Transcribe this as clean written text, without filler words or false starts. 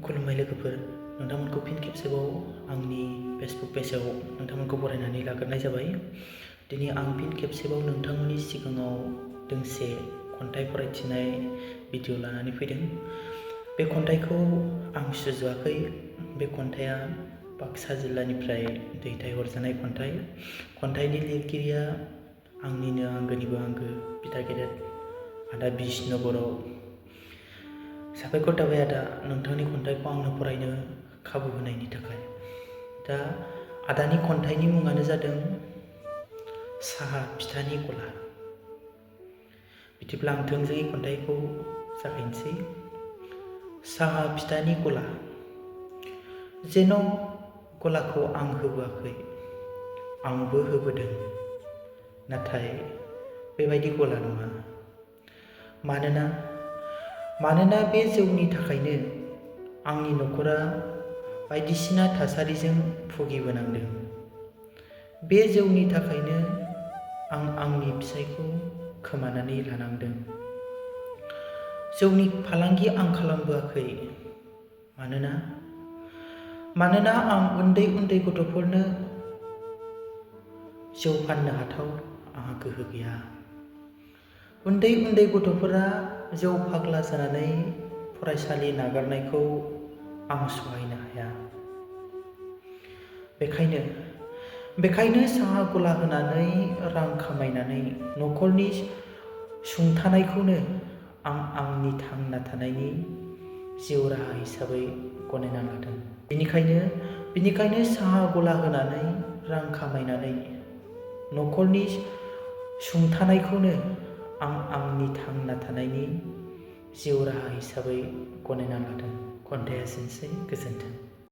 खुलुमबाय लोगोफोर, नोंथांमोनखौ फिन खेबसेबाव आंनि फेसबुक पेजआव नोंथांमोनखौ बरायनानै लाग्रोनाय जाबाय। दिनै आं फिन खेबसेबाव नोंथांमोननि सिगाङाव दोंसे खन्थाइ फरायथिनाय भिडिअ लानानै फैदों। बे खन्थाइखौ आं सुजुआखै। बे खन्थाइया बाक्सा जिल्लानिफ्राय दैथायहरजानाय खन्थाइ। खन्थाइनि लिरगिरिया आंनिनो आंगोनिबो आंगो बिदा गेदेर आदा बिष्णु बर'। साबायखर थाबाय आदा, नोंथांनि खन्थाइखौ आंनो फरायनो खाबु होनायनि थाखाय। दा आदानि खन्थाइनि मुङानो जादों साहा फिथानि गला। बिदिब्ला आं थोंजोङै खन्थाइखौ जागायनोसै। साहा फिथानि गला, जेन' गलाखौ आं होबोआखै, आंबो होबोदों, नाथाय बेबायदि गला नङा। मानोना बे जौनि थाखायनो आंनि न'खरा बायदिसिना थासारिजों भुगिबोनांदों। बे जौनि थाखायनो आं आंनि फिसायखौ खोमानानै लानांदों। जौनि फालांगि आं खालामबोआखै, मानोना आं उन्दै उन्दै गथ'फोरनो जौ फाननो हाथाव आंहा गोहो गैया। उन्दै उन्दै गथ'फोरा जौ फाग्ला जानानै फरायसालि नागारनायखौ आं सहायनो हाया। बेखायनो साहा गला होनानै रां खामायनानै न'खरनि सुंथानायखौनो आं आंनि थांना थानायनि जिउ राहा हिसाबै गनायना लादों। बेनिखायनो साहा गला होनानै रां खामायनानै न'खरनि सुंथानायखौनो आं आंनि थांना थानायनि जिउ राहा हिसाबै गनायना लादों। खन्थाइया एसेनोसै, गोजोन्थों।